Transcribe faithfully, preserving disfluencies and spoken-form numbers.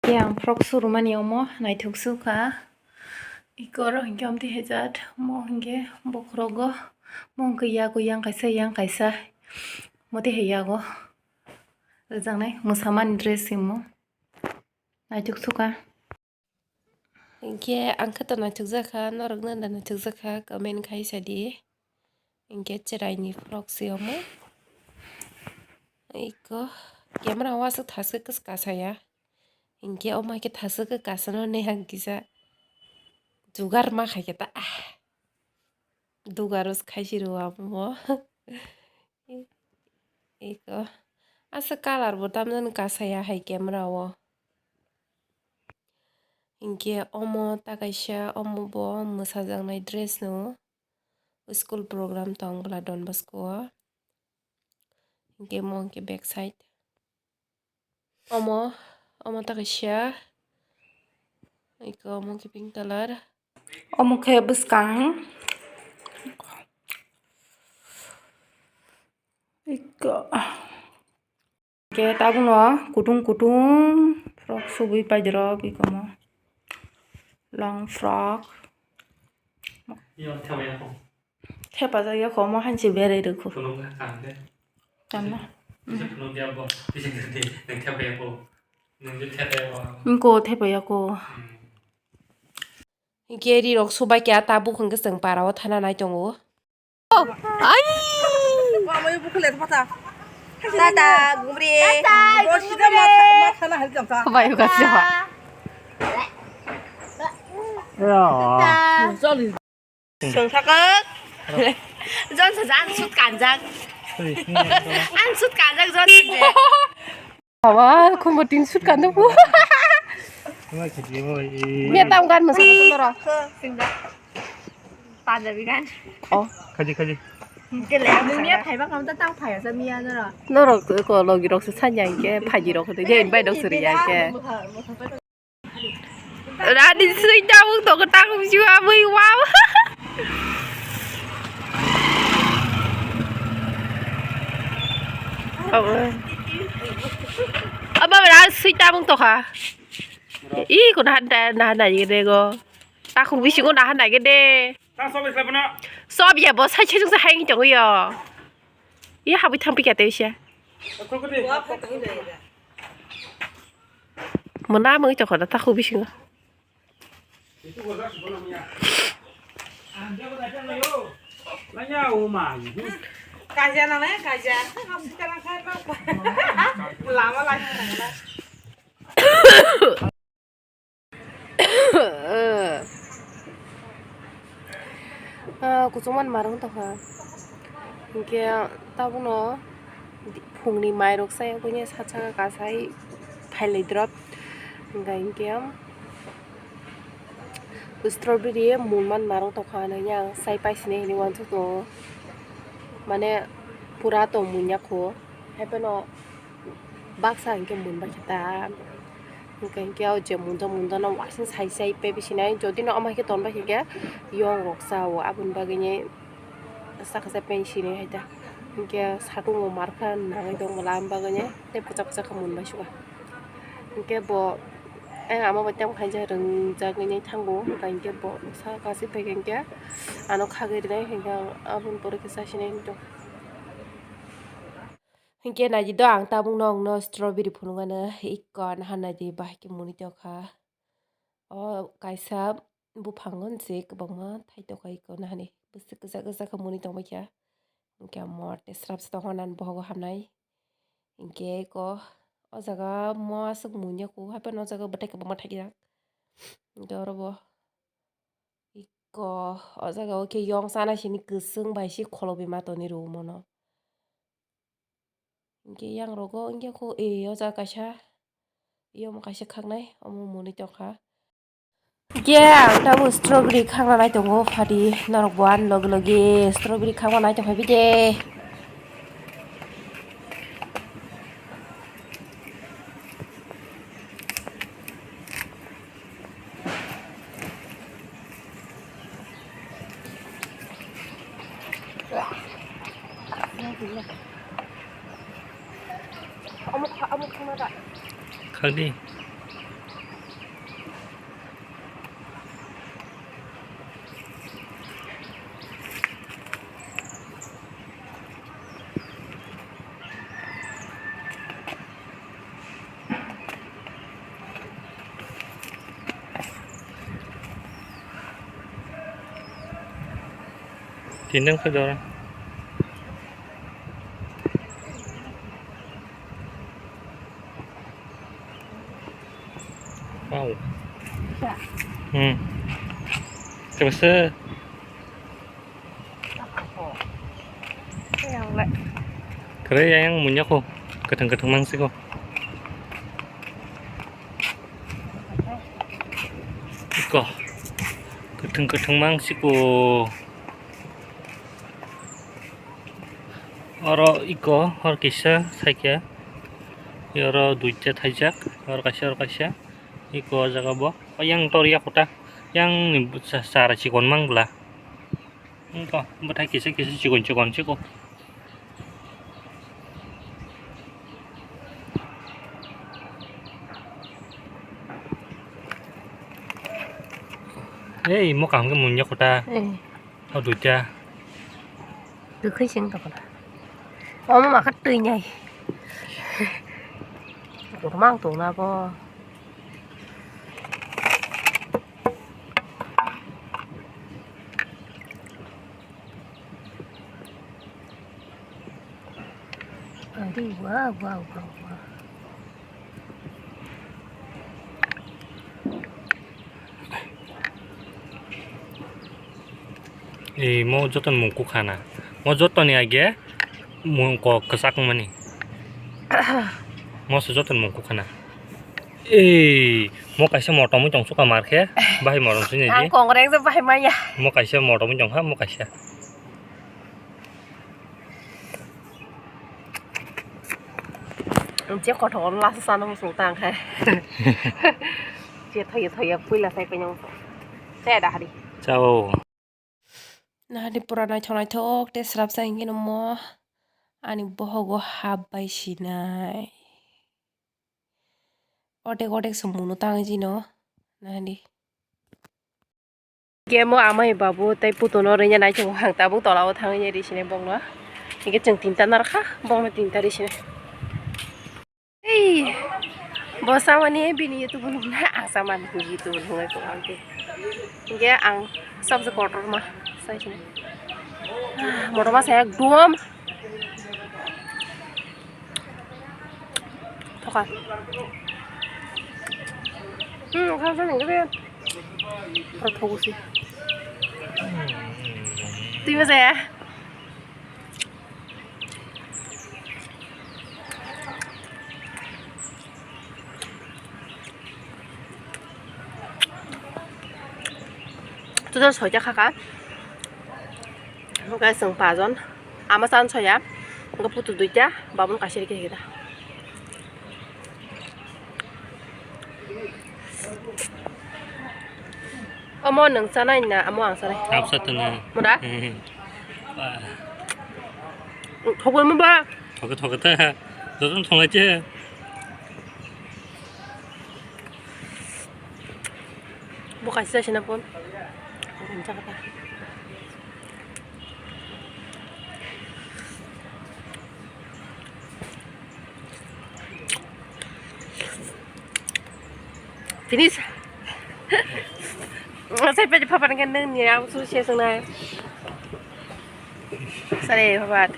Hinkhe ang frock surumani omo naithok sukha. Iko oro hinkhe omtwi hejat, omo hinkhe bokhorogo, omo hinkhe yago yang kaisa, yang kaisa, omotwi hai yago rwjaknai mwsamani dress himo naithok sukha. Hinkhe ang khe to naithokjakha, norok no da naithokjakha, comment khai sadi. Hinkhe chwraini frock se omo. Iko camera o aswk thaskhe kasa ya. Hinkhe omo hai khe thaskhe kasano nehang kisa jugar ma khai khe ta, ah. Dugar o khai si rw amo. Iko aswk colour bo tamjani kasa ya hai camera o. Hinkhe omo ta kaisa, omo bo mwsajaknai dress no, school program tong bwla Don Bosco o. Hinkhe omo hinkhe back side. Omo, omo ta kaisa. Iko omo khe pink colour. Omo khe bwskang. Iko. Khe tabukno kutung kutung frock subui paidoro bikomo. Long frock. Yo, theba ya kho. Thepajak ya kho, omo hanchi berai rwkhu. Phunukna kaham khe. Tamo. Kisa phunuk ya bo, kisa kisa di, nang theba ya kho. Nang je theba ya kho. Nko theba ya kho. Hmm. Hinkhe ri rok subai kya tabuk hinkhe chwng para o thana nai tongo. Ai! Tata, gumri. Tata, gumri. Bai, uga siapa? Sengthakak. Jon saja ang sut kanjak. Ang sut kanjak jon saja. Baba, khumbo tin sut kanjak bu. Mia tam gan masa kan lora. Punjabi gan. Oh. Khaji, khaji. Nungya phaiba kam ta tang phaya sa miya nora. Norok ko logi rok se sanya ke phaji rok de bai dok suri ya ke. Rani sui tabuk to ko takum siwa bui wow. Aba rani sui tabuk to kha. I ko na na na ye de go. Takhuk bisingo naha nai de. Sob ya bo sai sai jong sai hai tong yo. Ye habwi thang pika te se. Mona mui to khoda takhuk bisingo. Kaja na na kaja. Lama lagi. Ah, kuchukmani marwng tongkha. Hinkhe tabukno phungni mairok chaya buini sachaka kasai phailai drop. Hinkhe, hinkhe strawberry munmani marwng tongkha hinwi ang chai paisini hinwi uansuk tongo. Mane pura tong munya kho. Haiphano baksa hinkhe munbai khe ta. Hinkhe, hinkhe o je munjak munjakno wasing sai sai paibi sinai. Jodi no omo hai khe tonbai khe yong rok cha o, aboni bagwi ni saka sa pen sinai hai ta. Hinkhe satung bo mar kha nangwi tong bwla, aboni bagwi ni tei bwchak bwchak khe munbai suka. Hinkhe bo, eh, ama bai tamo khainsa rwngjagwi ni thango, hinkhe bo saka se pai khe hinkhe ano khagwi rwnai, hinkhe aboni pore khe cha sinai hinkhe. Hinkhe naidi do ang tabuk nokno strawberry phunukmano ikko naha naidi bahai khe muni tongkha. O kaisa buphango se kwbangma thai tongkha ikko nahani bwswk kwchak kwchak khe muni tongbaikha. Hinkhe mor tei srap se tongkha nang bohogo hamnai. Hinkhe ikko o jaga mo aswk muni ya kho haiphano o jaga bwtai kwbangma thaijak. Hinkhe oro bo ikko o jaga o khe yong chana sini kwchwng bai se kholobwi ma tonwi rw mono. Hinkhe yang rogo hinkhe kho, e, o jaga kaisa, e, omo kaisa khaknai, omo mwnwi tongkha. Hinkhe ang tabuk strawberry khakna nai tongo, phati norok bo ani logi logi strawberry khakma nai tongkha bide. Khakdi. Tindang khe dor. Wow. Hmm. Kebese. Kere yang munyako. Keteng keteng mangsiko. Iko. Keteng keteng mangsiko. Oro iko, hor kisa saikhe. Oro duita thaijak, oro kaisa, oro kaisa. Iko o jaga bo. O yang tor ya kota. Yang ni sa-, sara chikon mang bwla. Iko, bwthai kisa, kisa chikon, chikon, chikon. Ei, mo kaham khe mungya kota. Eh. O duita. Twi khwi sing tongkha. Omo ma khe twi nai. Kotorma ang tongna bo. Adi, wow, wow, wow, wow. Ei, mo joto ni mung kukhana. Mo joto ni age mung kok kwchak wngmani. Mo se joto ni mung kukhana. Ei, mo kaisa motom wng tong suka mar khe, bahai motom sini di. Ang kongreng se bahai maya. Mo kaisa motom wng tong ha, mo kaisa. Je kothok lasa sana muchung tang khe. Je thoye thoye puila sai penyong. Saya dah hari. Chao. Nahadi pura naithok naithok te srapsa hingke no mo ani bohogo hap bai sinai. Odek odek se munu tangwi jino nahadi. Kemo amai babu tei putono rwngya naithok ang tabuk tolao thangwi rw sini bokno. Hingke chwng tinta narwkha bokno tinta rw sini. Ei, bo samani bini YouTube nungna, ang samani bini YouTube nungna ko ang te. Hingke ang sabse kotor ma sai sini. Ah, motor ma saya ekdom. Thoka. Hmm, khang sani gede. Pura thogo si. Tui ma saya. Total soita khaka. Hwnkhe chwng pajon. Ama chan soya. Hwnkhe putu duita, babun kaisa rikhe rikhe da. Omo nwng chanai na, amo ang chanai. Absa tana. Mura? Hmm. Thogoi mo ba? Thoge thoge ta. Joton thonglai che. Bo kaisa sina pon. Ang jaga ta. Finish. Saya pede papa dengan neng ni aku suruh saya sana. Sare papa.